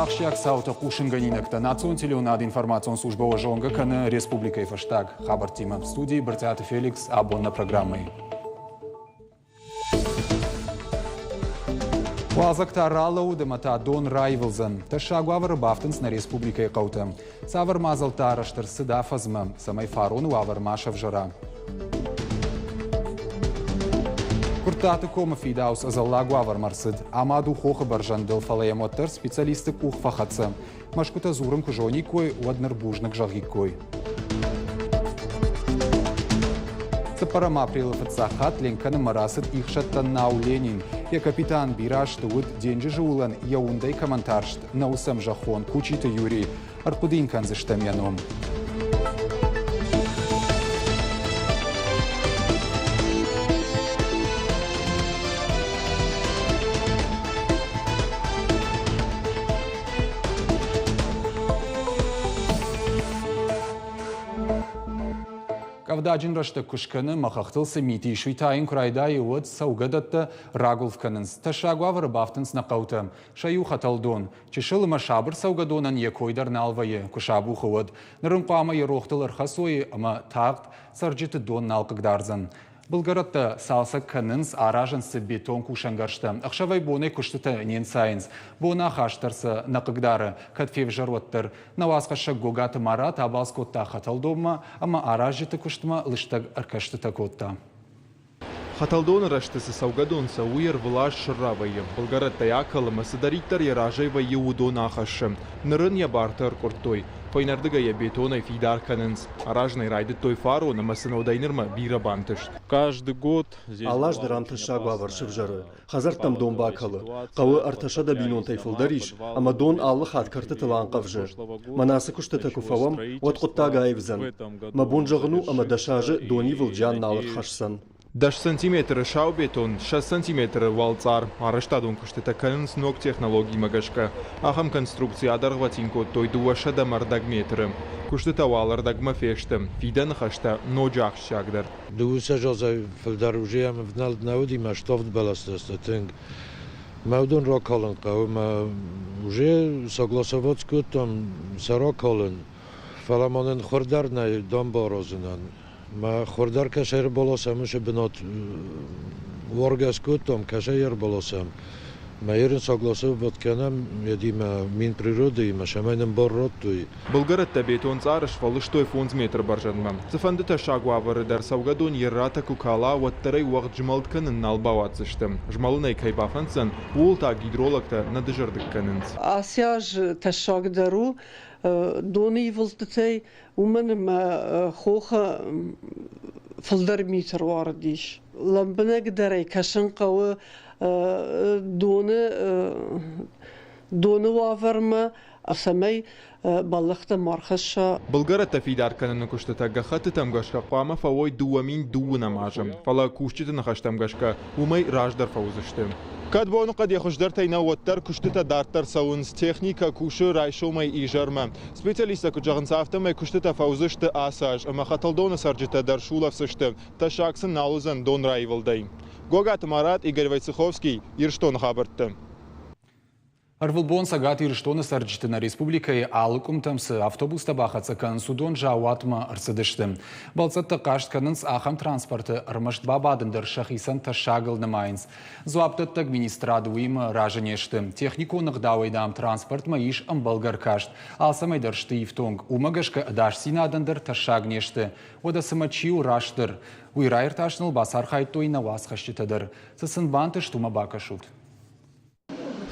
Ахсджиаг цаутӕ хъусынгӕнинӕгтӕ национ телеуынады информацион службӕ уӕ зонгӕ кӕны республикӕйы фӕстаг хабӕрттимӕ. Студийы Брытъиаты Феликс абон нӕ программӕйы. Уалдзӕг та ралӕууыд ӕмӕ та дон раивылдзӕн. Тӕссаг уавӕры бафтынц нӕ республикӕйы хъӕутӕ. Цавӕр мадзӕлттӕ арӕзт ӕрцыд афӕдзмӕ, цӕмӕй фароны уавӕр ма сӕвзӕра? Куырттаты комы фидауц ӕдзӕллаг уавӕрмӕ ӕрцыд. Амад у хохы бӕрзӕндыл, фӕлӕ йӕм уӕддӕр специалистты къух фӕхӕццӕ. Мӕскуытӕ дзурын куы зониккой, уӕд ныр бузныг зӕгъиккой. Цыппӕрӕм апрелы фыццаг хатт ленк кӕнынмӕ рацыд ихсӕттӕн нау «Ленин». Йӕ капитан бирӕ азты уыд денджызы уылӕн йӕ уындӕй кӕмӕн тарст, нӕ уыцы ӕмзӕххон Кучиты Юрий. Ӕрхъуыды йын кӕндзыстӕм йӕ ном. Къӕвдаджын рӕстӕг куы скӕны, мӕ хӕхтыл цы мит ис, уый тайын куы райдайы, уӕд цӕугӕдӕттӕ рагуылф кӕнынц. Тӕссаг уавӕры бафтынц нӕ хъӕутӕ. Сӕ иу хӕтӕлдон. Чысыл ӕмӕ сабыр цӕугӕдонӕн йӕ кой дӕр нал вӕййы, куы сабухы, уӕд. Ныр ын хъуамӕ йӕ рохтыл ӕрхӕцой ӕмӕ тагъд цӕрджыты дон нал хъыгдардзӕн. Былгӕрӕттӕ цалцӕг кӕнынц, аразынц дзы бетон кусӕнгӕрзтӕ. Ӕхсӕвӕй-бонӕй куыстытӕ не нцайынц. Боны ахаст дӕр сӕ нӕ хъыгдары, кӕд февзӕр, уӕддӕр. Нӕ уацхӕссӕг Гогаты Марат абалц кодта Хӕтӕлдонмӕ ӕмӕ аразджыты куыстмӕ лыстӕг ӕркӕстытӕ кодта. Хӕтӕлдоны рӕзты цы цӕугӕдон цӕуы, уый ӕрвылаз сӕрра вӕййы. Былгӕрӕттӕй акӕлы ӕмӕ цыдӕриддӕр йӕ разӕй вӕййы, уыдон ахӕссы. Ныр ын йӕ бартӕ ӕркъуырдтой. Фӕйнӕрдыгӕй йӕ бетонӕй фидар кӕнынц. Аразын ӕй райдыдтой фарон ӕмӕ сын уӕдӕй нырмӕ бирӕ бантыст. Каждый год Алы аз дӕр ам тӕссаг уавӕр сывзӕры. Хӕдзӕрттӕм дон бакӕлы. Хъӕуы 300 бинонтӕй фылдӕр ис, ӕмӕ дон алы хатт кӕртытыл анхъӕвзы. Мӕнӕ ацы куыстытӕ куы фӕуӕм, уӕд хъуыддаг аивдзӕн. Мӕ бон зӕгъын у, ӕмӕ дӕс азы донивылд зиан нал ӕрхӕсдзӕн. 10 сантиметры сау бетон, 20 сантиметры уӕлцъар. Арӕзтадон куыстытӕ кӕнынц ног технологимӕ гӕсгӕ. Ахӕм конструкци адӕргъвӕтин кодтой 240 метры. Куыстытӕ уал ӕрдӕгмӕ фесты. Фидӕны хӕстӕ ноджы ахсджиагдӕр. Дыууиссӕдз азӕй фылдӕр уже ӕм ӕвнӕлд нӕ уыди мӕ ставд бӕлӕстӕ сты тынг. Мӕ уыдон ракалын хъӕуы мӕ уже согласовать кодтам сӕ ракалын. Фӕлӕ ма нын хур дӕр нӕй дон баразынӕн. Мӕ хур дӕр кӕсӕй ӕрбаласӕм, уыцы бынат уаргӕ скодтам, кӕсӕй ӕрбаласӕм. Мӕ ерын согласовать кӕнӕм едимӕ Минприродыимӕ, цӕмӕй нын бар радтой. Былгӕрӕттӕ бетон цъары сфӕлыстой 5 метры бӕрзӕндмӕ. Цыфӕнды тӕссаг уавӕры дӕр цӕугӕдон йе рратӕ куы кала, уӕддӕр ӕй уӕгъд змӕлд кӕнын нал бауадздзысты. Змӕлын ӕй кӕй бафӕнддзӕн, ууыл та гидрологтӕ нӕ дызӕрдыг кӕнынц. Ацы аз тӕссагдӕр у доны ивылдтытӕй, уымӕн ӕмӕ хохы фылдӕр мит ӕруарыдис. Лӕмбынӕгдӕрӕй кӕсын хъӕуы доны доны уавӕрмӕ, цӕмӕй бӕллӕхтӕ ма рхӕсса. Былгӕрӕттӕ фидар кӕныны куыстытӕ гӕххӕттытӕм гӕсгӕ хъуамӕ фӕуой 2012 азы, фӕлӕ кусджыты ныхӕстӕм гӕсгӕ уымӕй раздӕр фӕуыдзысты. Кӕд боныхъӕд йӕ хуыздӕртӕй нӕу, уӕддӕр куыстытӕ дарддӕр цӕуынц. Техникӕ кусы райсомӕй изӕрмӕ. Специалисттӕ куыд зӕгъынц, афтӕмӕй куыстытӕ фӕуыдзысты ацы аз ӕмӕ Хӕтӕлдоны цӕрджытӕ дӕр сулӕфдзысты. Тӕссаг сын нал уыдзӕн донраивылдӕй. Гогаты Марат, Игорь Войцеховский, Ирыстоны хабӕртты. Ӕрвылбон Цӕгат Ирыстоны цӕрджыты нӕ республикӕйы алы къуымтӕм цы автобустӕ бахӕццӕ кӕнынц, уыдон заууатмӕ ӕрцыдысты. Бӕлццӕттӕ хъаст кӕнынц, ахӕм транспорты ӕрмӕст бабадын дӕр сӕхицӕн тӕссагыл нымайынц. Дзуапдӕттӕг министрад уыимӕ разы не сты. Техникон ӕгъдауӕй, дам, транспортмӕ ис ӕмбӕлгӕ ӕркаст. Алцӕмӕй дӕр сты ифтонг. Уымӕ гӕсгӕ ӕдасдзинадӕн дӕр тӕссаг не сты. Уӕдӕ цымӕ чи у растдӕр? Уый раиртасыныл бацархайдтой нӕ уацхӕсджытӕ дӕр. Цы сын бантыст, уымӕ бакӕсут.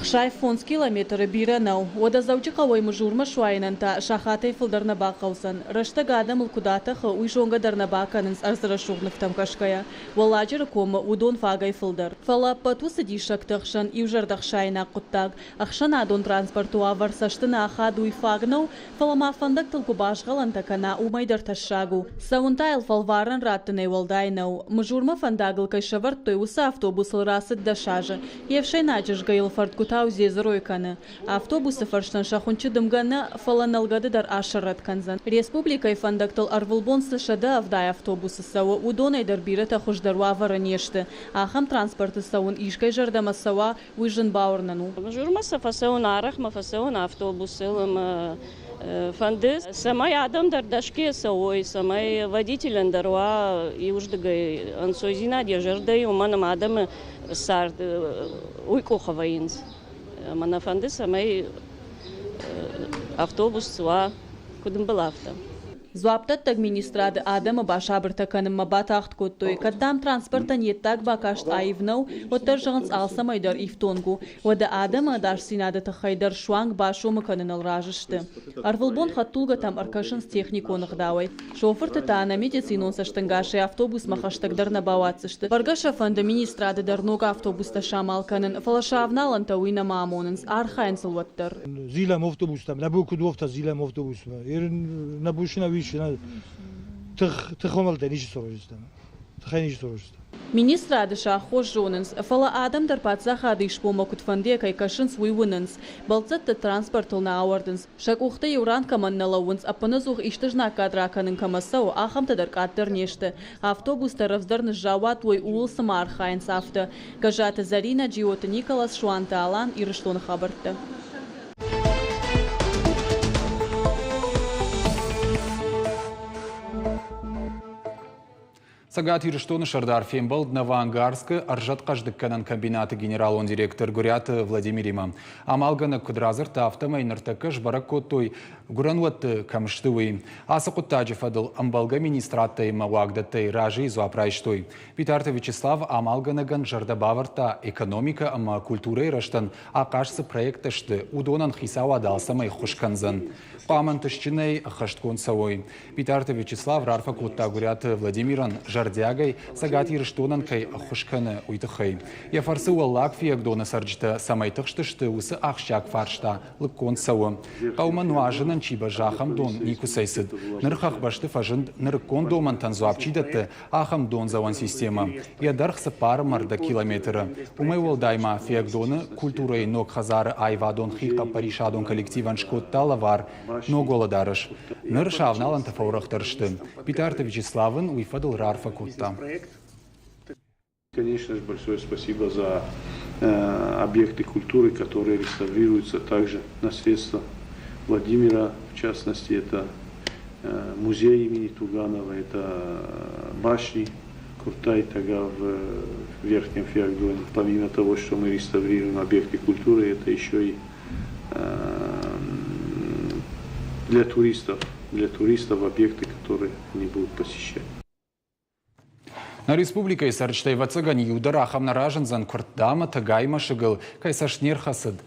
65 километры бирӕ нӕу. Уӕдӕ Дзӕуджыхъӕуӕй Мызурмӕ суайынӕн та сахатӕй фылдӕр нӕ бахъӕудзӕн. Рӕстӕг адӕмыл куыд атӕхы, уый зонгӕ дӕр нӕ бакӕнынц ӕрдзы рӕсугъд нывтӕм кӕсгӕйӕ. Уӕлладжыры комы уыдон фагӕй фылдӕр. Фӕлӕ ӕппӕт уыцы диссӕгты ӕхсӕн иу зӕрдӕхсаинаг хъуыддаг. Ӕхсӕнадон транспорты уавӕр цӕсты нӕ ахады, уый фаг нӕу, фӕлӕ ма фӕндӕгтыл куы базгъӕлӕнтӕ кӕна, уымӕй дӕр тӕссаг у. Цӕуын та йыл фӕлварӕн раттынӕй уӕлдай нӕу. Мызурмӕ фӕндагыл кӕй сӕвӕрдтой, уыцы автобусыл рацыд 10 азы. Йе фсӕйнаджы згӕ йыл фӕрдгуытӕ. цӕкуытау дзедзырой кӕны. Автобусы фӕрстӕн сӕ хуынчъы дымгӕ нӕ, фӕлӕ нӕлгӕды дӕр асӕррӕтт кӕндзӕн. Республикӕйы фӕндӕгтыл ӕрвылбон цы 170 автобусы цӕуы, уыдонӕй дӕр бирӕтӕ хуыздӕр уавӕры не сты. Ахӕм транспорты цӕуын искӕй зӕрдӕмӕ цӕуа, уый зын бауырнӕн у. Мызурмӕ сӕ фӕцӕуын арӕхмӕ фӕцӕуын автобусыл ӕмӕ фӕнды, цӕмӕй адӕм дӕр дӕсгӕ цӕуой, цӕмӕй водителӕн дӕр уа иуырдыгӕй ӕнцойдзинад йӕ зӕрдӕйы, уымӕн ӕмӕ адӕмы цард уый къухы вӕййынц. Ӕмӕ нӕ фӕнды, цӕмӕй автобус уа куыд ӕмбӕлы, афтӕ. Дзуапдӕттӕг министрады адӕмы басабыртӕ кӕнынмӕ батагъд кодтой. Кӕд, дам, транспортӕн йе ддаг бакаст аив нӕу, уӕддӕр зӕгъынц, алцӕмӕй дӕр ифтонг у. Уӕдӕ адӕмы ӕдасдзинады тыххӕй дӕр суанг басомы кӕныныл разы сты. Ӕрвылбон хӕдтулгӕтӕм ӕркӕсынц техникон ӕгъдауӕй. Шофырты та ӕнӕ медицинон цӕстӕнгасӕй автобусмӕ хӕстӕгдӕр нӕ бауадздзысты. Бӕргӕ сӕ фӕнды министрады дӕр ног автобустӕ самал кӕнын, фӕлӕ сӕ авналӕнтӕ уый нӕма амонынц, архайынц ыл уӕддӕр. Зилӕм автобустӕм, нӕ бон куыд у, афтӕ зилӕм автобусмӕ. Нӕ бон нӕ уис, тых тыхамӕлттӕй ницы сараздзыстӕм. Тыхӕй ницы сараздзыстӕм. Министрады сӕ аххос зонынц, фӕлӕ адӕм дӕр паддзахады исбонмӕ куыдфӕндыйӕ кӕй кӕсынц, уый уынынц. Бӕлццӕтты транспортыл нӕ ауӕрдынц. Сӕ къухтӕ иу ран кӕмӕн нӕ лӕууынц, ӕппынӕдзух исты знаггад ракӕнын кӕмӕ цӕуы, ахӕмтӕ дӕр къаддӕр не сты. Автобустӕ рӕвдздӕр ныззаууат уой, ууыл цыма архайынц, афтӕ. Гӕззаты Зӕринӕ, Джиоты Николас, Суанты Алан, Ирыстоны хабӕрттӕ. Цӕгат Ирыстоны сӕрдар фембӕлд Новоангарскы ӕрзӕтхъӕздыггӕнӕн комбинаты генералон директор Гуыриаты Владимиримӕ. Амалгӕнӕг куыд радзырдта, афтӕмӕй ныртӕккӕ сбӕрӕг кодтой, гуырӕнуӕтты кӕм сты, уый. Ацы хъуыддаджы фӕдыл ӕмбӕлгӕ министрадтӕй ӕмӕ уагдӕттӕй разыйы дзуапп райстой. Битарты Вячеслав амалгӕнӕгӕн зӕрдӕ бавӕрдта, экономикӕ ӕмӕ культурӕйы рӕзтӕн ахъаз цы проекттӕ сты, уыдонӕн хицауад алцӕмӕй ӕххуыс кӕндзӕн. Хъуамӕ ӕнтыстджынӕй ӕххӕстгонд цӕуой. Битарты Вячеслав рарфӕ кодта Гуыриаты Владимирӕн зӕрдиагӕй Цӕгат Ирыстонӕн кӕй ӕххуыс кӕны, уый тыххӕй. Йӕ фӕрцы Уӕллаг Фиййагдоны цӕрджытӕ цӕмӕй тыхстысты, уыцы ахсджиаг фарста лыггонд цӕуы. Хъӕумӕ нуазынӕн чи бӕззы, ахӕм дон никуыцӕй цыд. Ныр хӕхбӕсты фӕзынд, нырыккон домӕнтӕн дзуапп чи дӕтты, ахӕм дондзӕуӕн системӕ. Йӕ дӕргъ цыппар ӕмӕ километры. Уымӕй уӕлдай ма Фиййагдоны культурӕйы ног хӕдзары аивадон хихъӕппӕрисадон коллективӕн скодта лӕвар ног уӕлӕдарӕс. Ныр сӕ авналӕнтӕ фӕуӕрӕхдӕр сты. Битарты Вячеслав ын уый фӕдыл раарфӕ кодта. Конечно же, большое спасибо за объекты культуры, которые реставрируются также на средства Владимира, в частности, это музей имени Туганова, это башни Куртай-Тага в Верхнем Феогдоне. Помимо того, что мы реставрируем объекты культуры, это еще и для туристов, для туристов объекты, которые они будут посещать. Нӕ республикӕйы цӕрджытӕй ӕвӕццӕгӕн иу дӕр ахӕм нӕ разындзӕн Куыртта ӕмӕ Тӕгайы мӕсыгыл, кӕй цӕст не рхӕцыд.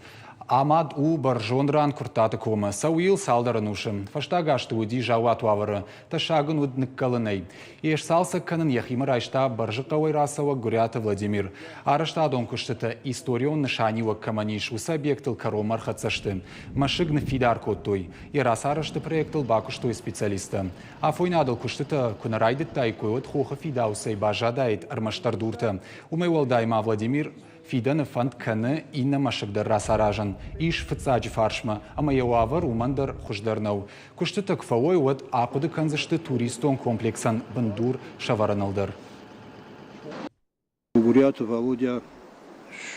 Амад у бӕрзонд ран Куырттаты комы. Цӕуы йыл цалдӕр ӕнусы. Фӕстаг азты уыди заууат уавӕры. Тӕссаг ын уыд ныккӕлынӕй. Йе сцалцӕг кӕнын йӕхимӕ райста Бӕрзыхъӕуӕй рацӕуӕг Гуыриаты Владимир. Арӕзтадон куыстытӕ историон нысаниуӕг кӕмӕн ис, уыцы объектыл кӕронмӕ ӕрхӕццӕ сты. Мӕсыг ныффидар кодтой. Йӕ рацарӕзты проектыл бакуыстой специалисттӕ. Афойнадыл куыстытӕ куы нӕ райдыдтаиккой, уӕд хохы фидауцӕй баззадаид ӕрмӕстдӕр дуртӕ. Уымӕй уӕлдай ма Владимир фидӕны фӕнд кӕны иннӕ мӕсыг дӕр рацаразын. Ис фыццаджы фарсмӕ, ӕмӕ йӕ уавӕр уымӕн дӕр хуыздӕр нӕу. Куыстытӕ куы фӕуой, уӕд ахъуыды кӕндзысты туристон комплексӕн бындур сӕвӕрыныл дӕр. Гуыриаты Валодя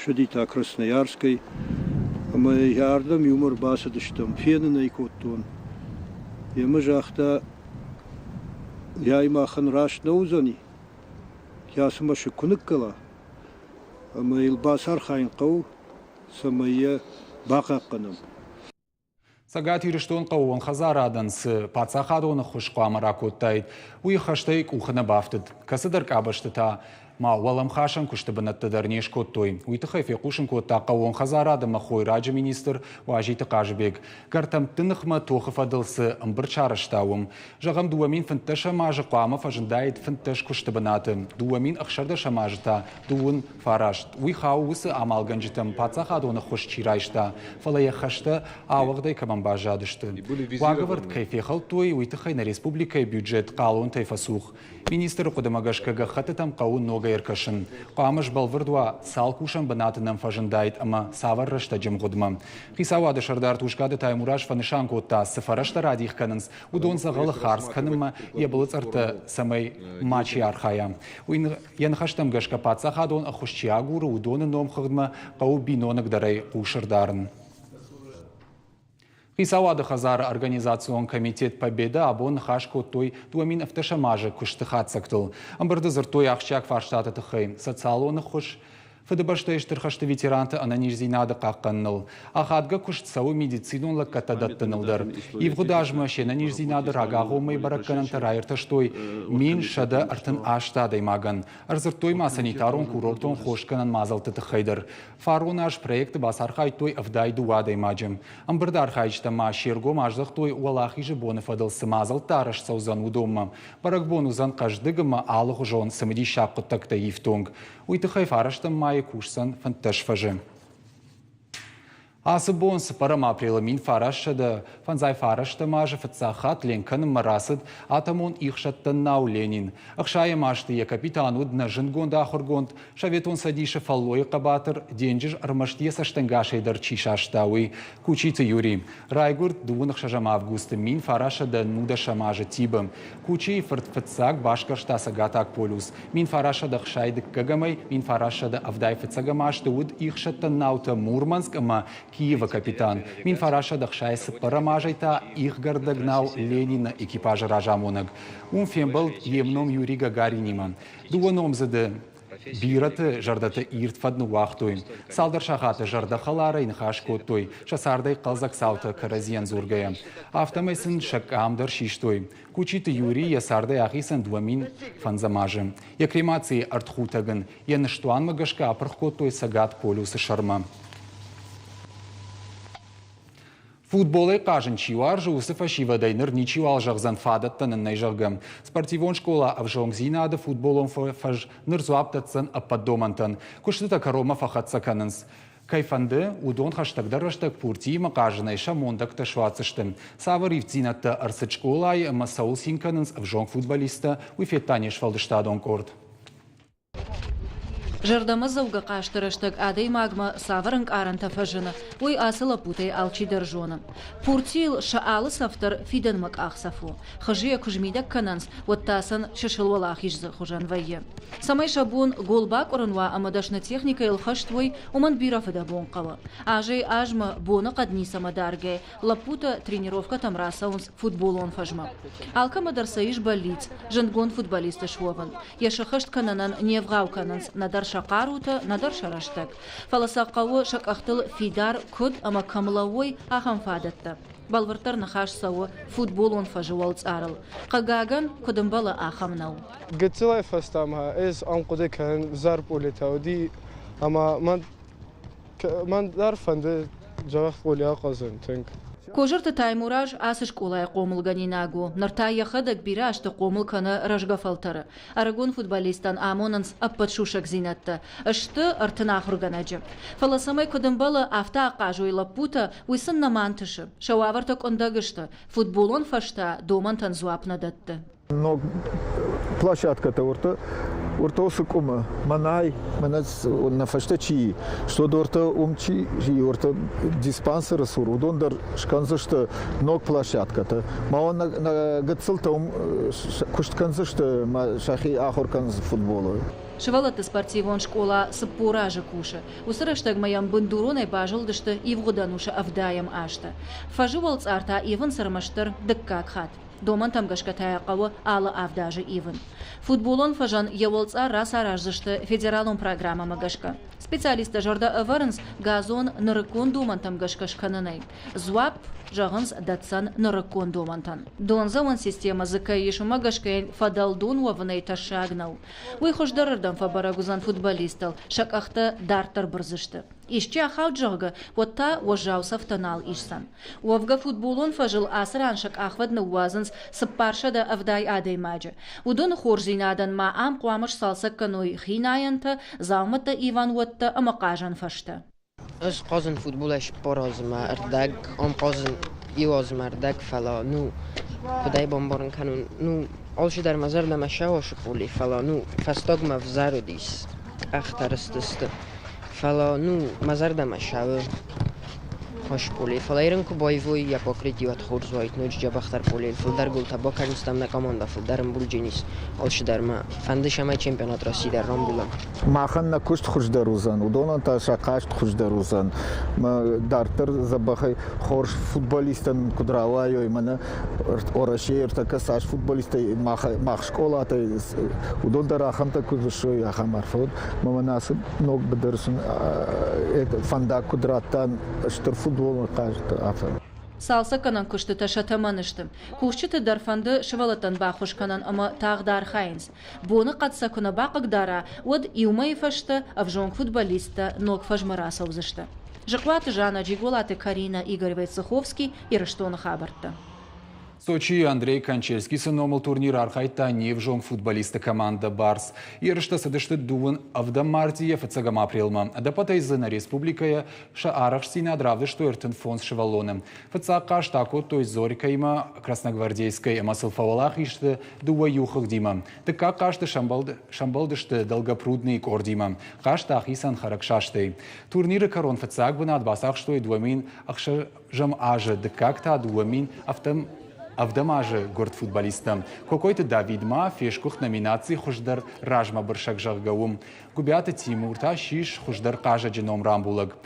ссыди та Красноярскӕй ӕмӕ йӕ ардӕм иумӕ ӕрбацыдыстӕм, фенын ӕй кодтон. Емӕ загъта, Яй махӕн раст нӕ уыдзӕни, кӕцы мӕсыг куы ныккӕла, ӕмӕ йыл бацархайын хъӕуы, цӕмӕй йӕ бахъахъхъӕнӕм. Цӕгат Ирыстон хъӕууон хӕдзарадӕн цы паддзахадон ӕххуыс хъуамӕ ракодтаид, уый хӕстӕй къухы нӕ бафтыд. Кӕцыдӕр къабӕзты та ма уӕлӕмхасӕн куысты бынӕттӕ дӕр не скодтой. Уый тыххӕй фехъусын кодта хъӕууон хӕдзарад ӕмӕ хойраджы министр Уазиты Хъазыбег. Гӕртӕмтты ныхмӕ тохы фӕдыл цы ӕмбырд сарӕзта, уым. Зӕгъӕм, 2015 азы хъуамӕ фӕзындаид 15 куысты бынаты, 2016 азы та дыууын фараст. Уый хауы уыцы амалгӕнджытӕм паддзахадон ӕххуыс чи райста, фӕлӕ йӕ хӕстӕ ауӕгъдӕй кӕмӕн баззадысты. Уагӕвӕрд кӕй фехӕлдтой, уый тыххӕй нӕ республикӕйы бюджет хъалонтӕй фӕцух. Министры хъуыдымӕ гӕсгӕ гӕххӕттытӕм хъӕуы ногӕй. ногӕй ӕркӕсын. Хъуамӕ сбӕлвырд уа, цал кусӕн бынаты нӕм фӕзындаид ӕмӕ цавӕр рӕстӕджы мгъуыдмӕ. Хицауады сӕрдар Тускъаты Таймураз фӕнысан кодта, цы фӕрӕзтӕ радих кӕнынц, уыдон дзӕгъӕлы хардз кӕнынмӕ йӕ былыцъӕрттӕ цӕмӕй мачи архайа. Уый йӕ ныхӕстӕм гӕсгӕ паддзахадон ӕххуыс чи агуры, уыдоны номхыгъдмӕ хъӕуы биноныгдӕрӕй хъус ӕрдарын. Хицауады хӕдзары организацион комитет «Победа» абон ныхас кодтой 2017 азы куысты хатдзӕгтыл. Ӕмбырды дзырдтой ахсджиаг фарстаты тыххӕй, социалон ӕххуыс, Фыдыбӕстӕйы Стыр хӕсты ветеранты ӕнӕниздзинады хъахъхъӕныныл. Ахадгӕ куыст цӕуы медицинон лӕггӕдтӕ дӕттыныл дӕр. Ивгъуыд азмӕ се нӕниздзинады рагагъоммӕйы бӕрӕггӕнӕнтӕ раиртӕстой 1138 адӕймагӕн. Ӕрдзырдтой ма санитарон-курортон хосгӕнӕн мадзӕлтты тыххӕй дӕр. Фарон аз проекты бацархайдтой 72 адӕймаджы. Ӕмбырды архайджытӕ ма се ргом аздӕхтой Уӕлахизы боны фӕдыл цы мадзӕлттӕ арӕзт цӕудзӕн, уыдонмӕ. Бӕрӕгбон уыдзӕн хъӕздыг ӕмӕ алыгъуызон цымыдисаг хъуыддӕгтӕй ифтонг. Уый тыххӕй фарӕстӕм майы кусдзӕн 15 фӕзы. Ацы бон цыппӕрӕм апрелы 1959 азы фыццаг хатт ленк кӕнынмӕ рацыд атомон ихсӕттӕн нау «Ленин». Ӕхсайӕм азты йӕ капитан уыд нӕ зындгонд ахуыргонд, Советон Цӕдисы фӕллойы хъӕбатыр, денджыз ӕрмӕст йӕ цӕстӕнгасӕй дӕр чи саста, уый, Кучиты Юрий. Райгуырд дыууын ӕхсӕзӕм августы 1919 азы Тибы. Кучийы фырт фыццаг басгӕрста Цӕгатаг полюс. 1960 дыккӕгӕмӕй 1970 фыццӕгӕм азты уыд ихсӕттӕн наутӕ Мурманск ӕмӕ Киевы капитан. 1964 азӕй та ихгӕрдӕг нау Ленины экипажы разамонӕг. Уым фембӕлд йе мном Юрий Гагаринимӕ. Дыууӕ номдзыды бирӕты зӕрдӕты ирд фӕд ныууагътой. Цалдӕр сахаты зӕрдӕхӕларӕй ныхас кодтой, сӕ цардӕй хъӕлдзӕг цаутӕ кӕрӕдзийӕн дзургӕйӕ. Афтӕмӕй сын сӕ къам дӕр систой. Кучиты Юрий йӕ цардӕй ахицӕн 2005 азы. Йӕ кремацийы ӕртхутӕг ын йӕ ныстуанмӕ гӕсгӕ апырх кодтой Цӕгат полюсы сӕрмӕ. Футболӕй хъазын чи уарзы, уыцы фӕсивӕдӕй ныр ничиуал зӕгъдзӕн фадӕттӕ нын нӕй, зӕгъгӕ. Спортивон скъола ӕвзонгдзинады футболон фӕз ныр дзуапп дӕтдзӕн ӕппӕт домӕнтӕн. Куыстытӕ кӕронмӕ фӕхӕццӕ кӕнынц. Кӕй фӕнды, уыдон хӕстӕгдӕр рӕстӕг пуртиимӕ хъазынӕй сӕ мондӕгтӕ суадздзысты. Цавӕр ивддзинӕдтӕ ӕрцыд скъолайы ӕмӕ цӕуыл цин кӕнынц ӕвзонг футболисттӕ, уый федта не сфӕлдыстадон къорд. Зӕрдӕмӕдзӕугӕ хъазты рӕстӕг адӕймагмӕ цавӕр ӕнкъарӕнтӕ фӕзыны, уый ацы лӕппутӕй алчидӕр зоны. Пуртийыл сӕ алы цӕф дӕр фидӕнмӕ къахдзӕф у. Хызы йӕ куы смидӕг кӕнынц, уӕд та сын чысыл уӕлахиз хуызӕн вӕййы. Цӕмӕй сӕ бон гол бакъуырын уа ӕмӕ дӕсны техникӕйыл хӕст уой, уымӕн бирӕ фыдӕбон хъӕуы. Азӕй-азмӕ боныхъӕд ницӕмӕ даргӕ, лӕппутӕ тренировкӕтӕм рацӕуынц футболон фӕзмӕ. Алкӕмӕ дӕр сӕ ис бӕллиц, зындгонд футболист суӕвын. Йӕ сӕххӕст кӕнынӕн не вгъау кӕнынц нӕдӕр сӕ хъарутӕ, нӕдӕр сӕ рӕстӕг. Фӕлӕ сӕ хъӕуы сӕ къӕхтыл фидар куыд ӕмӕ кӕм лӕууой, ахӕм фадӕттӕ. Бӕлвырддӕр ныхас цӕуы футболон фӕзы уӕлцъарыл. Хъыгагӕн, куыд ӕмбӕлы, ахӕм нӕу. Гыццылӕй фӕстӕмӕ ӕз ам хъуыды кӕнын, взӕр пъолетӕ уыди, ӕмӕ мӕн Мӕн дӕр фӕнды дзӕбӕх къоли ахъазын тынг. Козырты Таймураз ацы скъолайы хъомылгӕнинаг у. Ныр та йӕхӕдӕг бирӕ азты хъомыл кӕны рӕзгӕ фӕлтӕры. Ӕрыгон футболисттӕн амонынц ӕппӕт сусӕгдзинӕдтӕ. Сты 30 ахуыргӕнӕджы. Фӕлӕ цӕмӕй куыд ӕмбӕлы, афтӕ ахъазой лӕппутӕ, уый сын нӕма ӕнтысы. Сӕ уавӕртӕ къуындӕг сты. Футболон фӕзтӕ домӕнтӕн дзуапп нӕ дӕтты. Ног площадкӕтӕ уырты уырты уыцы къуымы мӕнӕй мӕнӕ нӕ фӕстӕ чи что дорты уым чи уырты диспансеры цур уыдон дӕр скӕндзысты ног площадкӕтӕ ма нӕ гыццылтӕ уым куыст кӕндзысты ма сӕхи ахуыр кӕндзысты футболы. Сывӕллӕтты спортивон скъола 40 азы кусы. Уыцы рӕстӕгмӕ йӕм бындуронӕй базылдысты ивгъуыд ӕнусы ӕвдайӕм азты. Фӕзы уӕлцъар та ивынц ӕрмӕстдӕр дыккаг хатт. Домӕнтӕм гӕсгӕ та йӕ хъӕуы алы авд азы ивын. Футболон фӕзӕн йӕ уӕлцъар рацараздзысты федералон программӕмӕ гӕсгӕ. Специалисттӕ зӕрдӕ ӕвӕрынц газон нырыккон домӕнтӕм гӕсгӕ скӕнынӕй. Дзуапп, зӕгъынц, дӕтдзӕн нырыккон домӕнтӕн. Дондзӕуӕн системӕ дзы кӕй ис, уымӕ гӕсгӕ йын фӕдӕлдон уӕвынӕй тӕссаг нӕу. Уый хуыздӕрырдӕм фӕбӕрӕг уыдзӕн футболисттыл, сӕ къӕхтӕ дарддӕр бырдзысты. Исчи ахауд, зӕгъгӕ, уӕд та уӕззау цӕфтӕ нал исдзӕн. Уӕвгӕ футболон фӕзыл ацы ран сӕ къахвӕд ныууадзынц 470 адӕймаджы. Уыдоны хорздзинадӕн ма ам хъуамӕ сцалцӕг кӕной хинайӕнтӕ, дзаумӕттӕ ивӕн уӕттӕ ӕмӕ хъазӕн фӕзтӕ. Ӕз хъазын футболӕй цыппар азмӕ ӕрдӕг, ам хъазын иу азмӕ ӕрдӕг, фӕлӕ ну, куыд ӕй бамбарын кӕнон, ну, Алчидӕр мӕ зӕрдӕмӕ сауасы пъоли, фӕлӕ ну фӕстагмӕ ӕвзӕр уыдис, къӕхтӕ рыстысты. Фӕлӕ ну мӕ зӕрдӕмӕ сауы ас пъоли. Фӕлӕ ерын куы баивой йӕ покрыти, уӕд хорз уаид, ноджы дзӕбӕхдӕр пъолийыл фылдӕр голтӕ бакӕндзыстӕм, нӕ командӕ фылдӕр ӕмбулджын ис. Алчидӕр мӕ фӕнды, цӕмӕй чемпионат рацидӕр рамбулӕм. Махӕн нӕ куыст хуыздӕр уыдзӕн, уыдонӕн та сӕ хъазт хуыздӕр уыдзӕн. Дарддӕр дзӕбӕхӕй хорз футболисттӕн куыд рауайой, мӕнӕ Уӕрӕсейы ӕртӕккӕ цас футболисттӕ мах скъолатӕй, уыдон дӕр ахӕмтӕ куыд ссой, ахӕм арфӕ уыд. Мӕ мӕнӕ ацы ног быдыр сын фӕндаг куыд радта стыр футболон хъазты, афтӕ. Цалцӕггӕнӕн куыстытӕ сӕ тӕмӕны сты. Кусджыты дӕр фӕнды сывӕллӕттӕн баххуыс кӕнын ӕмӕ тагъд архайынц. Боныхъӕд сӕ куы нӕ бахъыгдара, уӕд иу мӕйы фӕстӕ ӕвзонг футболисттӕ ног фӕзмӕ рацӕудзысты. Зыхъуаты Жанна, Джиголаты Каринӕ, Игорь Войцеховский, Ирыстоны хабӕрттӕ. Сочийы Андрей Кончельский цы номыл турнир архайдта не взонг футболистты командӕ «Барс». Ерыстӕ цыдысты дыууын ӕвдӕм мартийӕ фыццӕгӕм апрелмӕ. Ӕдӕппӕтӕй дзы нӕ республикӕйы сӕ арӕхстдзинад равдыстой 35 сывӕллоны. Фыццаг хъазт акодтой Зорькӕимӕ Красногвардейскӕй ӕмӕ сыл фӕуӕлахиз сты дыууӕ иу хыгъдимӕ. Дыккаг хъазты сӕмбӕлдысты Долгопрудный къордимӕ. Хъазт ахицӕн хӕрӕгсастӕй. Турниры кӕрон фыццаг бынат бацахстой 2006 азы, дыккаг та 2007 азы гуырд футболисттӕ. Кокойты Давид ма фесгуыхт номинаци «Хуыздӕр размӕбырсӕг», зӕгъгӕ, уым. Гуыбиаты Тимур та ссис хуыздӕр хъазӕджы ном рамбулӕг.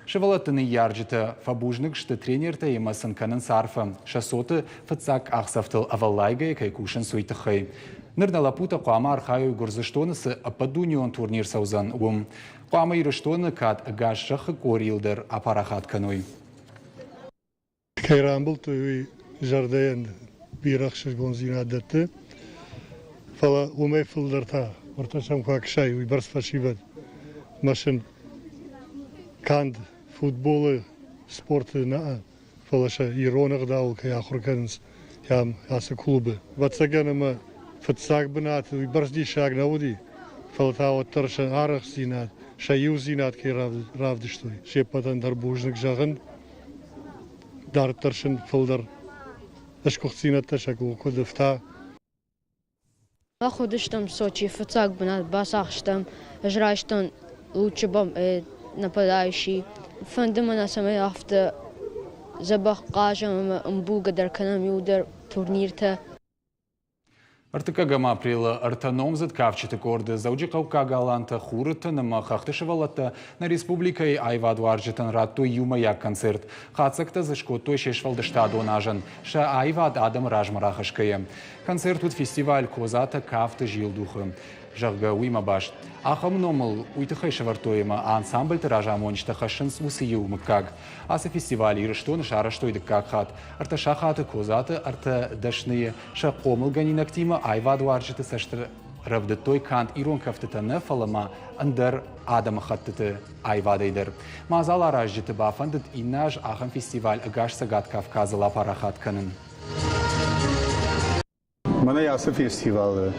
Сывӕллӕтты ныййарджытӕ фӕбузныг сты тренертӕй ӕмӕ сын кӕнынц арфӕ, сӕ цоты фыццаг къахдзӕфтыл ӕвӕллайгӕйӕ кӕй кусынц, уый тыххӕй. Ныр нӕ лӕппутӕ хъуамӕ архайой Гуырдзыстоны цы ӕппӕтдунеон турнир цӕудзӕн, уым. Хъуамӕ Ирыстоны кад ӕгас зӕххы къорийыл дӕр апарахат кӕной. Кӕй рамбылдтой, уый зӕрдӕйӕн бирӕ ӕхсызгондзинад дӕтты. Фӕлӕ уымӕй фылдӕр та, уӕртӕ сӕм куы акӕсай, уыйбӕрц фӕсивӕд мӕ сын канд футболы спорты нӕ, фӕлӕ сӕ ирон ӕгъдауыл кӕй ахуыр кӕнынц ам ацы клубы. Ӕвӕццӕгӕн ӕмӕ фыццаг бынаты уыйбӕрц диссаг нӕ уыди, фӕлӕ та уӕддӕр сӕ арӕхстдзинад, сӕ иудзинад кӕй равдыстой, се ппӕтӕн дӕр бузныг зӕгъын. Дарддӕр сын фылдӕр сгуыхтдзинӕдтӕ сӕ къухы куыд ӕфта. Мах уыдыстӕм Сочийы фыццаг бынат бацахстам. Ӕз райстон лучший нападающий. Фӕнды мӕ, цӕмӕй афтӕ дзӕбӕх хъазӕм ӕмӕ ӕмбулгӕ дӕр кӕнӕм иуылдӕр турниртӕ. Ӕртыккӕгӕм апрелы ӕртӕ номдзыд кафджыты къорды Дзӕуджыхъӕуккаг Алантӕ Хуры тын ӕмӕ хӕхты сывӕллӕттӕ нӕ республикӕйы аивадуарзджытӕн радтой иумӕйаг концерт. Хатдзӕгтӕ дзы скодтой се сфӕлдыстадон азӕн, сӕ аивад адӕмы размӕ рахӕсгӕйӕ. Концерт уыд фестиваль Козатӕ кафты зилдухы, зӕгъгӕ, уыимӕ баст. Ахӕм номыл уый тыххӕй сӕвӕрдтой ӕмӕ ансамбльты разамонджытӕ хӕссынц уыцы иу мыггаг. Ацы фестиваль Ирыстоны сарӕзтой дыккаг хатт. Ӕртӕ сахаты Козаты ӕртӕ дӕсныйы сӕ хъомылгӕнинӕгтимӕ аивадуарзджыты цӕсты рӕвдыдтой канд ирон кӕфтытӕ нӕ, фӕлӕ ма ӕндӕр адӕмыхӕттыты аивадӕй дӕр. Мадзал аразджыты бафӕндыд иннӕ аз ахӕм фестиваль ӕгас Цӕгат Кавказыл апарахат кӕнын. Мӕнӕ ацы фестивалы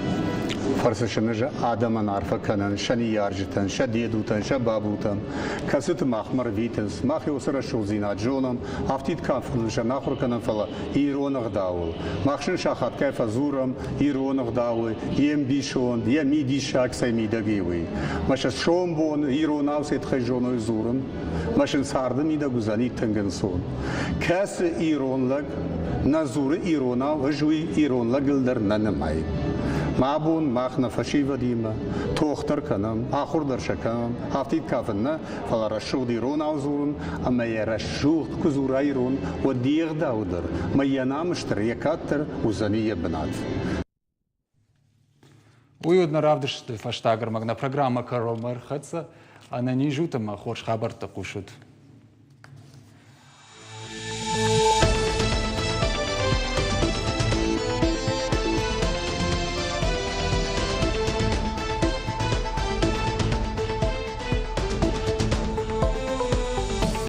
фӕрцы сын ӕз адӕмӕн арфӕ кӕнын сӕ ныййарджытӕн, сӕ дедутӕн, сӕ бабутӕн, кӕцыты махмӕ рвитынц. Мах уыцы рӕсугъддзинад зонӕм, афтид кафын сӕ нӕ ахуыр кӕнӕм, фӕлӕ ирон ӕгъдауыл. Мах сын сахатгай фӕдзурӕм ирон ӕгъдауы, йе мбисонд, йӕ мидиссаг цӕй мидӕг и, уый. Мӕ сӕ сомбон иронау сӕ тыххӕй зоной дзурын, мӕ сын царды мидӕг уыдзӕни тынг ӕнцон. Кӕцы ирон лӕг нӕ дзуры иронау, ӕз уый ирон лӕгыл дӕр нӕ нымайын. Мӕ абон мах нӕ фӕсивӕдимӕ тох дӕр кӕнӕм, ахуыр дӕр сӕ кӕнӕм, афтид кафын нӕ, фӕлӕ рӕсугъд иронау дзурын ӕмӕ йӕ рӕсугъд куы дзура ирон, уӕд йе гъдау дӕр мӕ йӕ намыс дӕр, йӕ кад дӕр уыдзӕни йӕ бынат. Уый уыд нӕ равдысты фӕстаг ӕрмӕг. Нӕ программӕ кӕронмӕ ӕрхӕццӕ. Ӕнӕниз ут ӕмӕ хорз хабӕрттӕ хъусут.